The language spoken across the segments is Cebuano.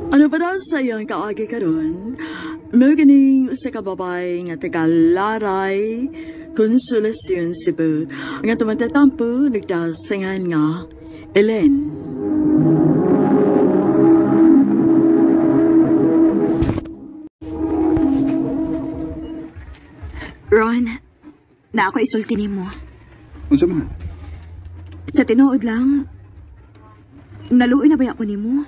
Ano pa daw sa iyong kaagi karon? Mao ganing usa ka babae nga taga Laray, Consolacion, Cebu. Ang atong magtatampo, nagdasingan nga Elaine. Ron, na ako isulti nimo. Unsa man? Sa tinuod lang, naluoy na ba ako nimo?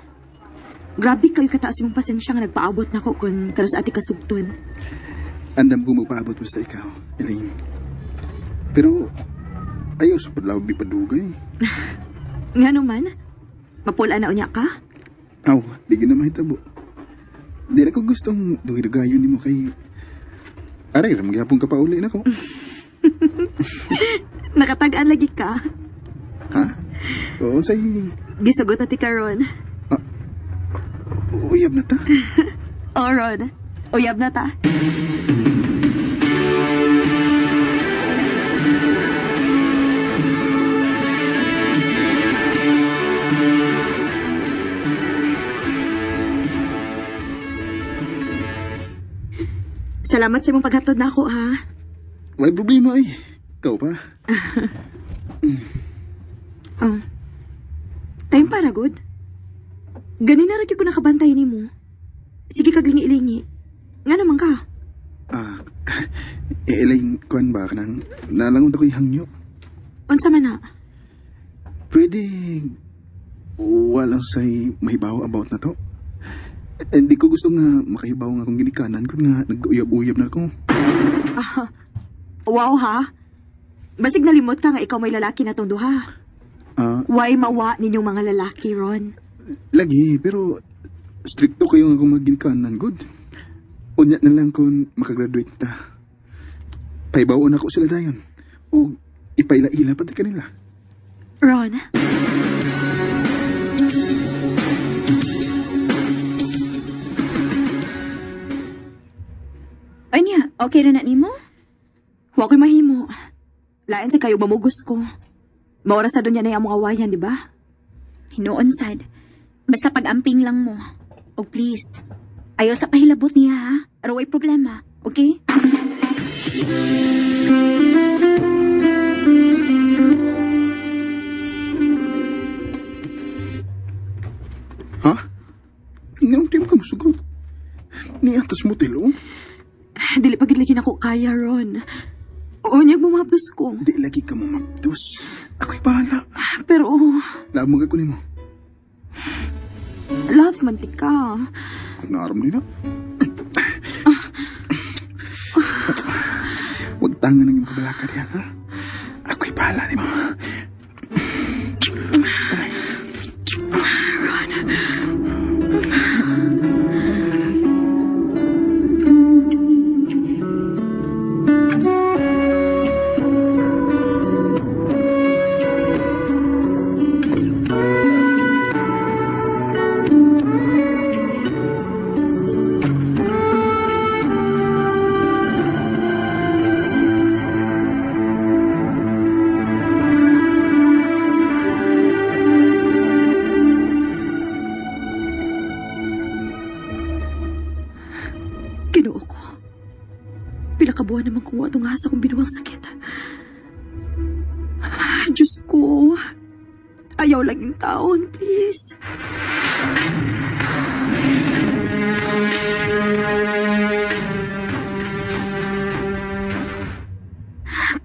Grabe kayo kataas imong pasensya nga nagpaabot nako kung karos ati kasugton. Andam ko magpaabot basta ikaw, Elaine. Pero ayaw sa padlaw di padugay. Nga naman, mapula na unya ka? Aw, di gid na mahitabo. Di na ko gustong dugay-dugayon nimo kay aray ra magyapon ka pa uli nako. Nakatag-an lagi ka. Ha? Oo, say Gisugot na ti karon. Uyab na ta. Oh, Ron. Uyab na ta. Salamat sa imong paghatod na ako, ha? Way problema ay. Ikaw pa. Oh. Time para, good. Ganin na rin ko nakabantay ni mo. Sige kag lingi-lingi. Nga naman ka. Elaine, kuan ba ka nang nalangon ako'y hangyo. Unsa man na? Pwede wala say mahibaw about na to. Hindi ko gusto nga makahibaw nga akong ginikanan kun nga nag-uyab-uyab na ako. Wow ha? Basig nalimot ka nga ikaw may lalaki na tong duha. Why mawa ninyong mga lalaki, Ron? Lagi, pero stricto kayo nga akong magginikanan, good. Unya na lang kung makagraduate ta. Pahibaw na ako sila dayon. O ipaila-ila pati kanila. Ron. Ay niya, okay ra na nimo? Wa ko'y mahimo. Lain sa kayo mamugos ko. Maura sa dunya na yung among awayan, di ba? Hinuon sad. Basta pag-amping lang mo. O please, ayaw sa pahilabot niya ha. Araway problema, okay? Ha? Nganong di mo ka musugot? Niatas mo tilo? Dili pa gid lagi nako kaya, Ron. Unyag mo mabdos ko. Di lagi ka mamabdos. Ako'y bahala. Pero, Lamang ako nimo. love man ti ka. Ang naaram nila. Huwag tangan ng iyong kabalaka diyan, ha? Ako'y bahala nimo. Ginoo ko. Pila ka buwan naman kung atong asa kong binuwang sakit. Diyos ko. Ayaw lang yung taon, please.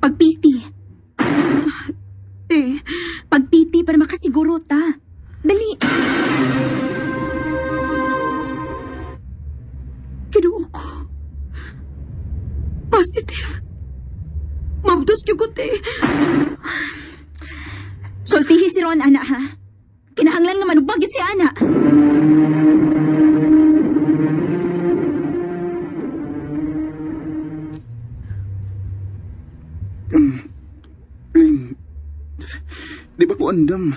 Pagpiti. Eh, Pagpiti para makasiguro ta. Dali. Ginoo ko. Positive. Mabdos gyud ko, te. Sultihi si Ron, ana, ha? Kinahanglan nga manubag si ana. Elaine, di ba ko andam?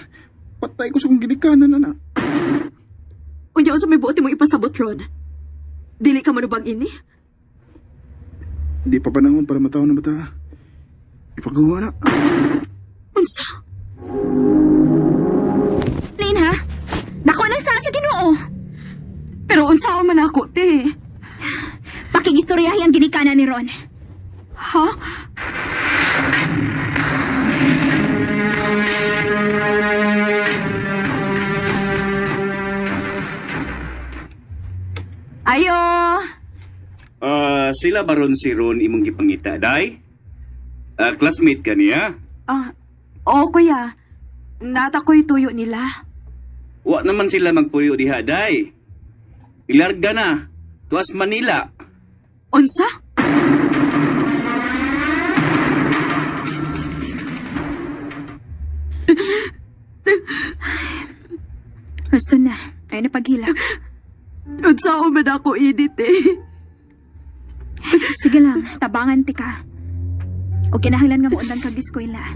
Patay ko sa kong ginikanan, ana. Unya unsa may buot mo ipasabot, Ron? Dili ka manubag ini? Di pa panahon para mataon na bata. Ipagawa na. Unsa? Lane, ha? Dako nang saan sa Ginoo. na ako, te? Pakigistoryahi ang ginikanan ni Ron. Ha? Ayo! Ah, sila baron si Ron imong gipangita, day? Ah, classmate ka niya? Ah, oo, kuya. Nata ko'y tuyo nila. Wa naman sila magpuyo diha, day. Ilarga na. Tuas Manila. Unsa? Gusto na. Ayaw na paghilak. Unsa man ako init eh. Sige lang, tabangan ti ka. O kinahanglan nga mo undang kag eskwela.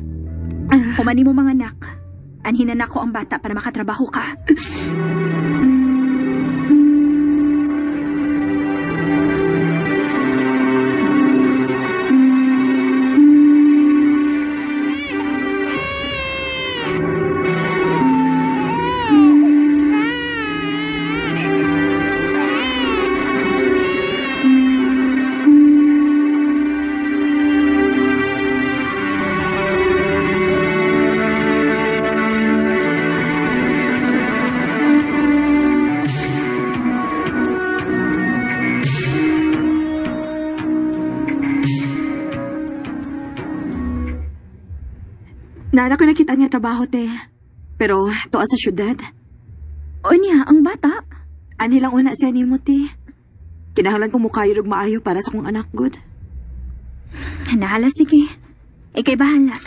Humani mo mga anak. Anhinan ako ang bata para makatrabaho ka. Nana ko nakita niya trabaho, te. Pero tuwa sa syudad. Unya, ang bata. Anhi lang una siya nimo, te. Kinahanglan ko mukayo og maayo para sa akong anak, good. Nahala, sige. Ika'y bahala.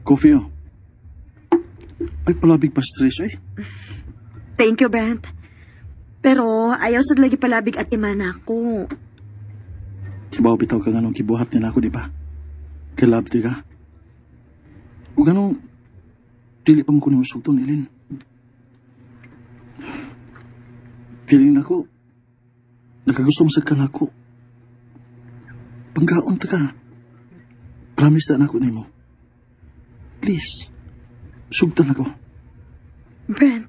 Coffee, oh. Ay, palabig pa stress, eh. Thank you, Brent. Pero ayaw sad lagi palabig at imana ko. Kibaw bitaw ka nga nung kibuhat nila ako, di ba? Kay love di ka. O ganun, dili pa mo ko nang sugton, Elin. Feeling na ko, nakagusto mo sa kanako. Panggaon ta ka. Promise na nako nimo. Please, sugtan ako. Brent.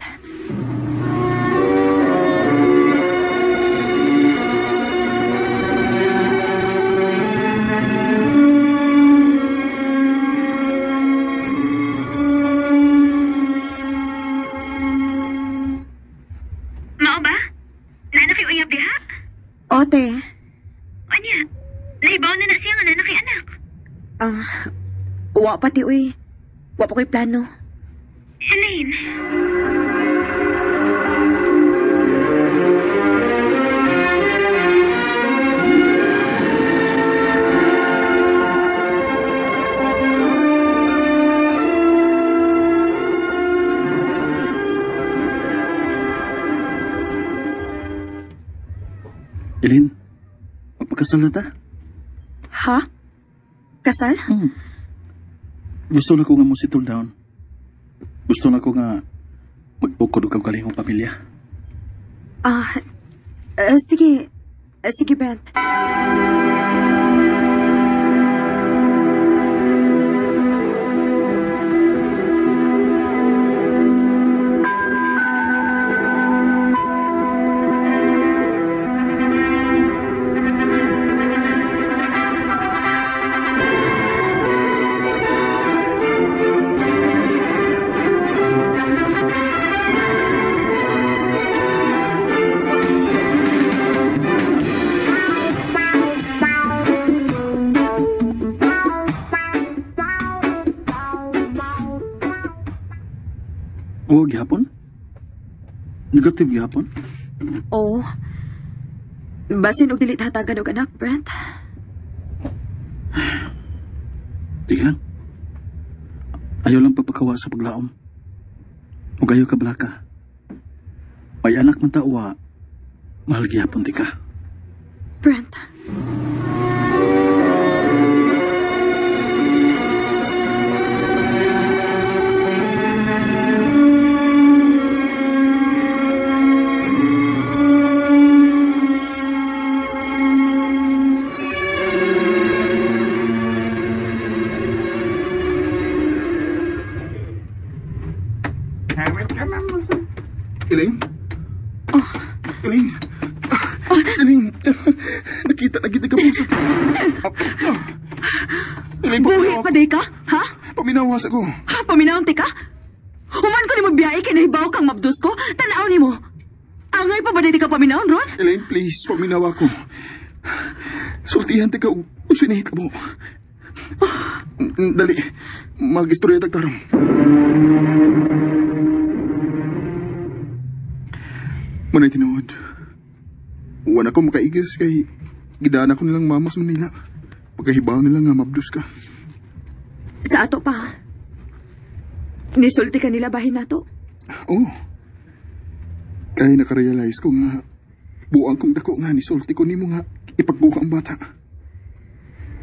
Mao ba? Nana kay uyab diha? Ote, Unya, naibaw na na siya nga nana kay anak. ah, wa pa ti uy. Wa pa ko'y plano. Elaine. Elin, magpakasal na ta. Ha? Kasal? Gusto na ko nga mo settle down. Gusto na ko nga magbukod og kaugalingong pamilya. Ah, sige. Sige, Brent. Oo, gihapon? Negative gihapon? Oo. Basin og dili hatagan og anak, Brent. Sige lang. Ayaw lang pagpakawa sa paglaom. Ug ayaw ka blaka. May anak man ta uwa, mahal gihapon ti ka. Brent. Elaine, nakita na kita ka puso. Elaine, Buhi paminaw pa day ka? Ha? Paminawas ako. Ha? Paminawon ti ka? Human ko nimo biyai kay nahibaw kang mabdos ko. Tanaw nimo. Angay pa ba day ka paminawon ron? Elaine, please, paminaw ako. Sultihan ti ka og unsay nahitabo. Dali, mag-istorya tag tarong. Manay tinuod. Wala ko makaigis kay gidaan ako nilang mama sa Manila. Pagkahibaw nila nga mabdus ka. Sa ato pa. Nisulti ka nila bahin nato. Oo. Oh. Kay nakarealize ko nga buang kong dako nga nisulti ko nimo nga ipagbuka ang bata.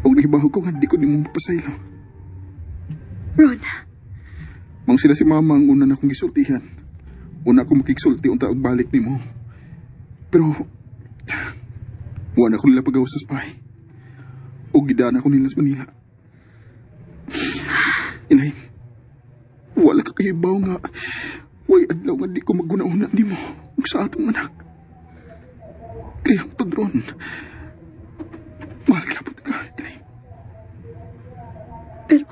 Og nahibaw ko nga di ko nimo mapasaylo. Ron, Mang sila si mama ang una na akong gisultihan. Una ko makigsulti unta og balik nimo. Pero wala ko nila pagawas sa spy. Og gidaan ako nila sa Manila. Inay, wala ka kahibaw nga way adlaw nga di ko maguna-una nimo ug sa atong anak. Kaya tudron. Mahal ka ka, Inay. pero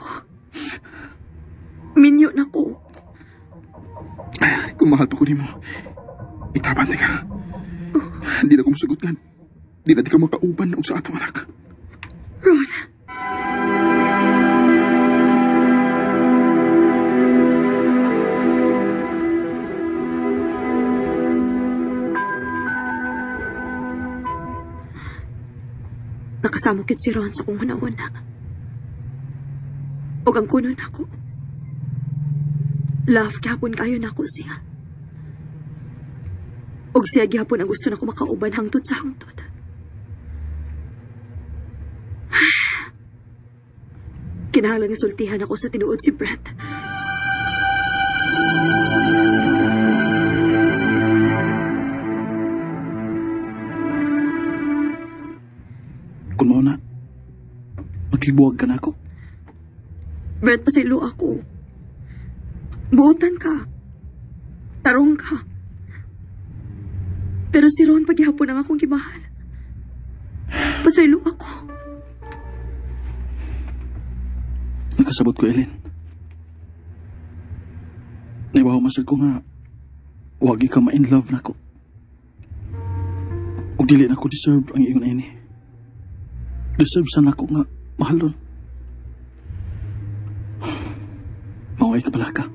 minyo na ko. Kung mahal pa ko nimo, itaban na ka. Hindi na ko musugot nga. Di na di ka makauban og sa atong anak. Ron. Nakasamok yun si Ron sa kong huna-huna. Og ang kuno nako. Love gihapon kayo nako siya. Og siya gihapon ang gusto nako makauban hangtod sa hangtod. Kinahanglan nga sultihan ako sa tinuod si Brett. Kung mao na, makibuwag ka na ako. Brett, pasaylo ako. Buotan ka. Tarong ka. Pero si Ron paghihapon ang akong gimahal. Pasaylo ako. Nakasabot ko, Ellen. Naibaw masad ko nga, wagi ka ma-in love na ko. Ug dili na ko deserve ang iyon ini. Deserve sa nako nga mahalon. Maway ka pala ka.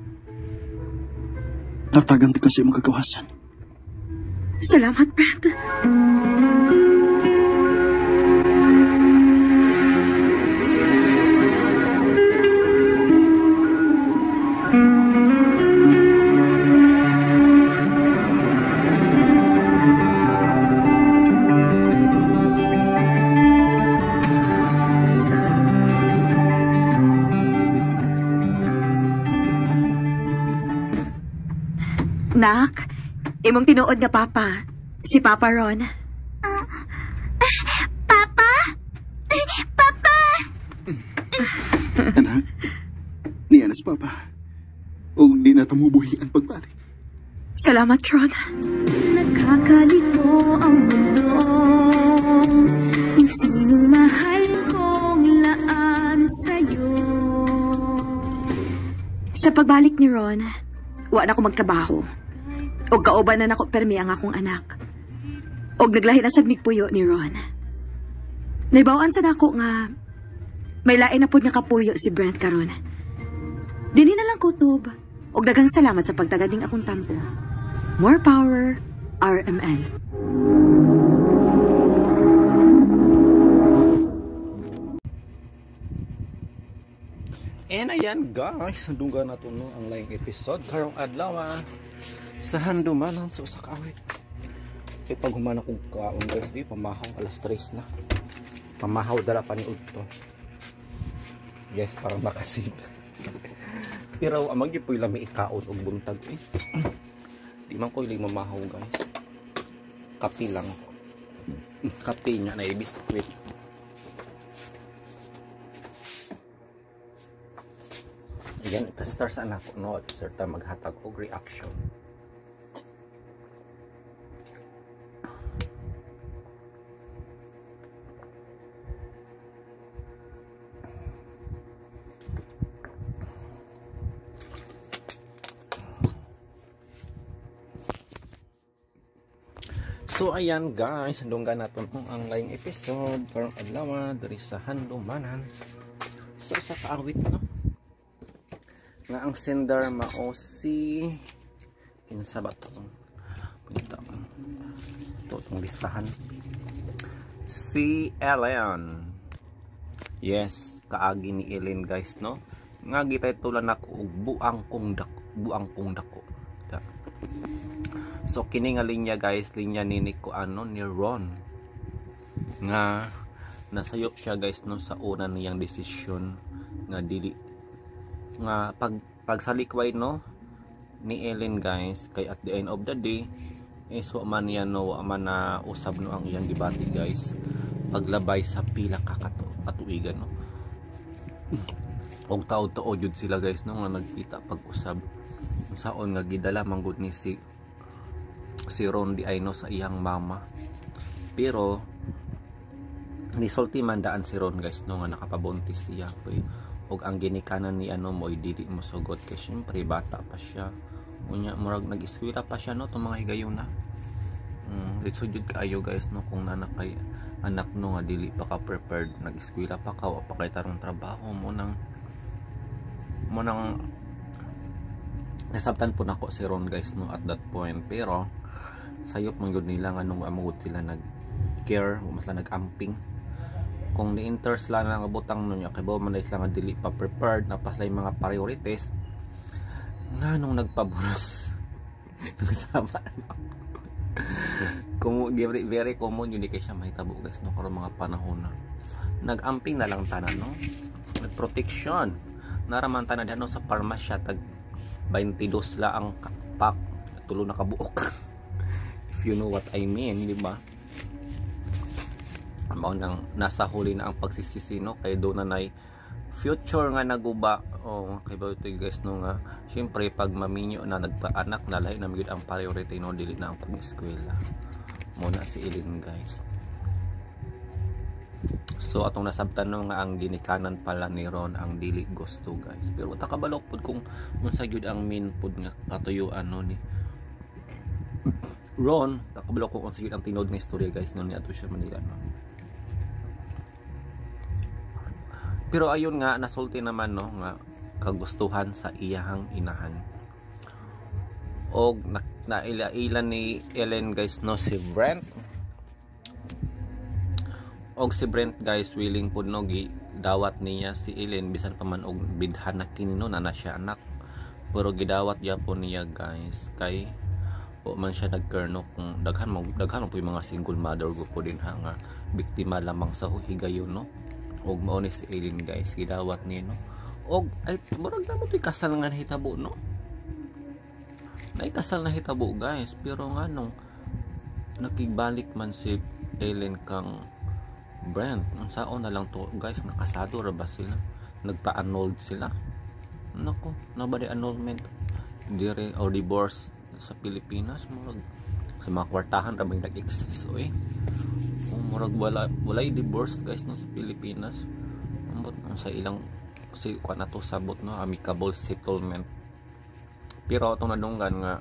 Natagan ti kasi imong kagawasan. Salamat, Brett. Nak, imong tinuod nga papa. Si Papa Ron. Papa? Papa! Anak, niya na si Papa. Og di na tumubuhi ang pagbalik. Salamat, Ron. Nakakalito ang mundo. Kung sinong mahal kong laan sa'yo. Sa pagbalik ni Ron, wa na ko magtrabaho. Og kauban na nako permi ang akong anak. Og naglahi na sad migpuyo ni Ron. Naibawaan sa nako nga may lain na pod nga kapuyo si Brent karon. Dinhi na lang kutob. Og daghang salamat sa pagtagad ning akong tampo. More power, RMN. And ayan guys, dungga na to no ang laing episode karong adlaw ah. Sa handumanan sa usa ka awit. Kay pag human akong kaon guys, di pamahaw alas 3 na. Pamahaw dala pa ni udto. Yes, para makasip. Pero amang gyud lami ikaon og buntag eh. Di man ko ilig mamahaw guys. Kape lang. Kape niya na biskwit. Ayan, ipasistar sa anak ko, no? At sir, ta maghatag og reaction. So ayan guys, handunggan naton ang laing episode karong adlaw diri sa Handumanan sa usa ka awit, no, nga ang sender mao si, kinsa ba to? Punta to tong listahan, si Ellen. Yes, kaagi ni Ellen guys, no, nga gitaytulan nako og "Buang kong dako, buang kong dako." Da. So kini nga linya guys, linya ni Nico, ano, ni Ron, nga nasayop siya guys, no, sa una niyang desisyon nga dili nga pagsalikway, no, ni Ellen guys, kay at the end of the day is wa man niya, no, wa man na usab, no, ang iyang gibati guys paglabay sa pila ka katuigan, no, og taod-taod jud sila guys, no, nga nagkita pag-usab saon nga gidala manggod ni si si Ron di ay, no, sa iyang mama. Pero nisulti man daan si Ron guys, no, nga nakapabuntis siya kay og ang ginikanan ni ano mo dili mo sugot kay syempre bata pa siya, unya murag nag-eskwela pa siya, no, tong mga higayuna. Lisod jud kaayo guys, no, kung nana kay anak, no, nga dili pa ka prepared, nag-eskwela pa ka, wa pa kay tarong trabaho mo nang nasabtan po nako si Ron guys, no, at that point. Pero sayop man gud nila nga nung amugod sila nag care o mas nag-amping kung ni-enter sila na nga butang, no, niya kay man na sila nga dili pa prepared na pa sila yung mga priorities nga nung nagpaburos sama, no? Kung very, very common yun, di kay siya mahitabo guys, no, karon mga panahon na nag-amping na lang tanan, no, nag-protection naraman tanan, no, sa parmasya tag 22 la ang pack, tulo na kabuok, if you know what I mean, di ba? Mao nang nasa huli na ang pagsisisi, no, kay do na nay future nga naguba. Oh, kay ba ito guys, no, nga syempre pag maminyo na, nagpaanak na, lahi na gyud ang priority, no, dili na ang pag-eskwela mo na si Ilin guys. So atong nasabtan, no, nga ang ginikanan pala ni Ron ang dili gusto guys, pero ta kabalok pud kung unsa gyud ang main pud nga katuyuan, no, ni Ron. Ta kabalok kung unsa gyud ang tinuod nga istorya guys, no, ni ato siya Manila, no. Pero ayun nga, nasulti naman, no, nga kagustuhan sa iyahang inahan og naila-ila ni Ellen guys, no, si Brent. Og si Brent guys, willing pud, no, gi dawat niya si Ellen bisan pa man og bidhan na kini, no, na siya anak, pero gidawat gyapon niya guys kay o man siya nag-care, no, kung daghan mo po yung mga single mother go po din ha nga biktima lamang sa higayon, no. Og mao ni si Ellen guys, gidawat niya, no, og ay murag na mo to'y kasal nga nahitabo, no, nay kasal na hitabo guys. Pero nga nung nakigbalik man si Ellen kang Brent, unsaon na lang to guys, nga kasado ra ba sila, nagpa-annulled sila? Nako, na ba di annulment dire or divorce sa Pilipinas? Murag sa mga kwartahan ra ba nag-exist oy. Oh, murag walay divorce guys, no, sa Pilipinas. Ambot sa ilang si kuan na to sabot, no, amicable settlement. Pero atong nadunggan nga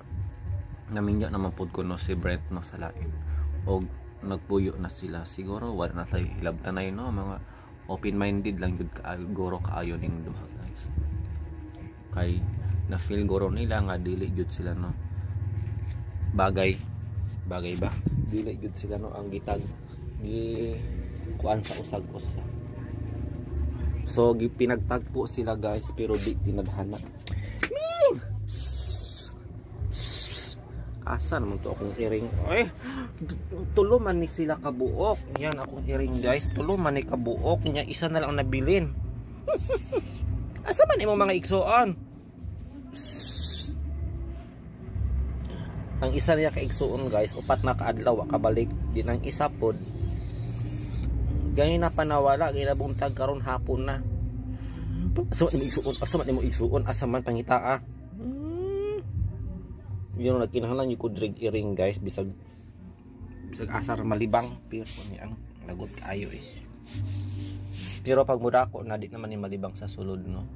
namingya naman pud ko, no, si Brent, no, sa lain og nagpuyo na sila. Siguro wala na tayo hilabtanay, no, mga open-minded lang jud kaayo guro kaayo ning duha guys, kay na feel guro nila nga dili jud sila, no, bagay bagay ba, dili jud sila, no, ang gitag gi kuan sa usag usa. So gipinagtagpo sila guys, pero di tinadhana. Ming! Asa naman to akong iring? Ay, tulo man ni sila kabuok. Yan akong iring guys, tulo man ni kabuok nya, isa na lang ang nabilin. Asa man imong mga igsuon? Ang isa niya ka igsuon guys, upat na kaadlaw kabalik din. Ang isa pod gani na panawala, ginabuntag karon hapon na. Asa man imong igsuon? Asa man imong igsuon? Asa man pangita ah? Yun ang nagkinahanglan yung kudrig iring guys, bisag bisag asar malibang, pero ni ang lagot kaayo eh. Pero pag mudako na, di naman ni malibang sa sulod, no.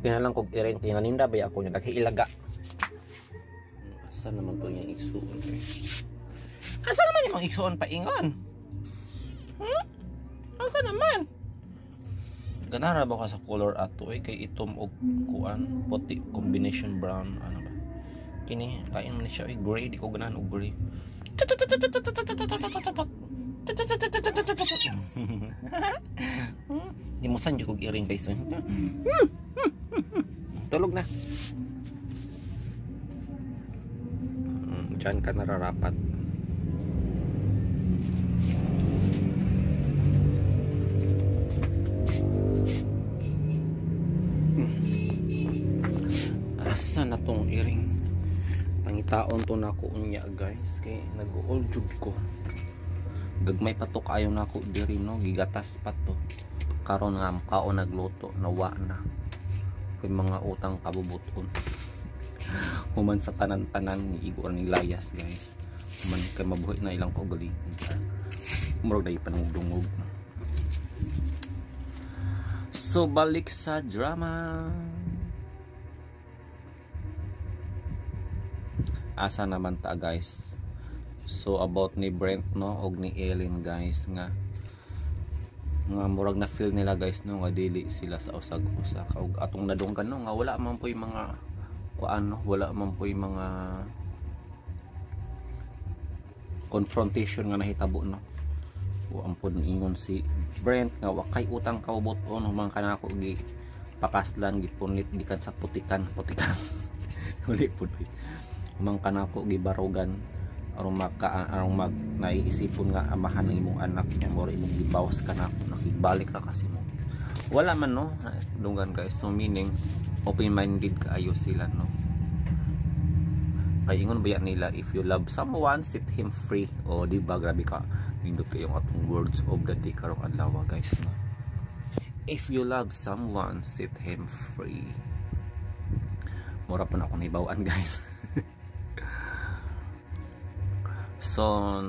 Kinalang kog iring kay naninda bay ako nya naghiilaga. Asa Asa naman to yung igsuon eh? Asa naman yung igsuon paingon? Asa naman? Ganara ba ka sa color ato eh? Kay itom og kuan, puti combination brown, ano ba? Kini, kain man siya eh, gray, di ko ganahan og gray. Di mo san jud kog iring guys. Tulog na. Diyan ka nararapat. Asa na tong iring? Pangitaon to na ako unya guys. Kay nag-old jud ko. Gagmay pa to kaayo na ako diri no, gigatas pa to. Karon nga kaon nagluto, nawa na. Kay mga utang kabubuton. Human sa tanan-tanan ni Igor ni Layas guys. Human kay mabuhi na ilang kaugalingon. Murag dai pa nang dungog. So balik sa drama. Asa naman ta guys. So about ni Brent no og ni Ellen guys nga murag na feel nila guys no nga dili sila sa usag-usa og atong nadunggan no nga wala man poy mga kuan no, wala man poy mga confrontation nga nahitabo no. O ampod ingon si Brent nga wa kay utang kaubuton human kanako gi pakaslan gipunit gikan sa putikan uli pud human kanako gibarugan aron maka aron mag naiisipon nga amahan ng imong anak niya mura imong gibawas kanako nakibalik ra kasi mo wala man no dunggan guys. So meaning open minded kaayo sila no. Kay ingon ba nila, if you love someone, set him free. O di ba grabe ka nindot kayong atong words of the day karong adlaw guys no. If you love someone, set him free. Mura pa na ako nahibaw-an guys. So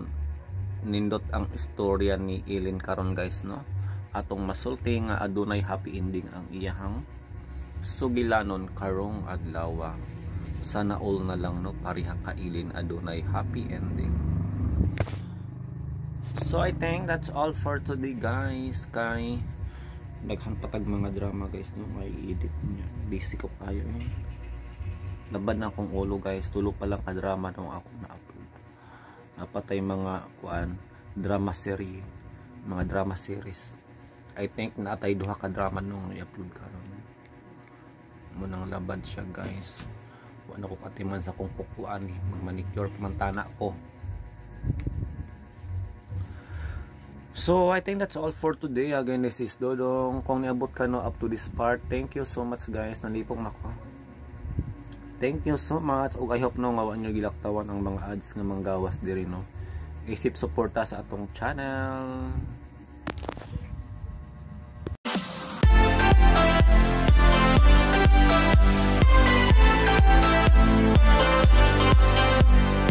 nindot ang istorya ni Ellen karon guys no. Atong masulti nga adunay happy ending ang iyahang sugilanon karong adlaw. Sana all na lang no, pareha ka Ellen adunay happy ending. So I think that's all for today guys. Kay daghan patag mga drama guys no, may edit niya. Busy ko kayo eh. Labad na akong ulo guys, tulo pa lang ka drama nung ako na-upload. Napatay mga kuan drama series, mga drama series. I think naatay duha ka drama nung i-upload karon. Munang labad siya guys. Wala ko katiman sa kong kukuan eh. Mag-manicure pamantana ko. So I think that's all for today. Again, this is Dodong. Kung niabot ka no up to this part, thank you so much guys. Nalipong na ko. Thank you so much. Ug I hope no nga wa nyo gilaktawan ang mga ads nga manggawas diri no. Isip suporta sa atong channel.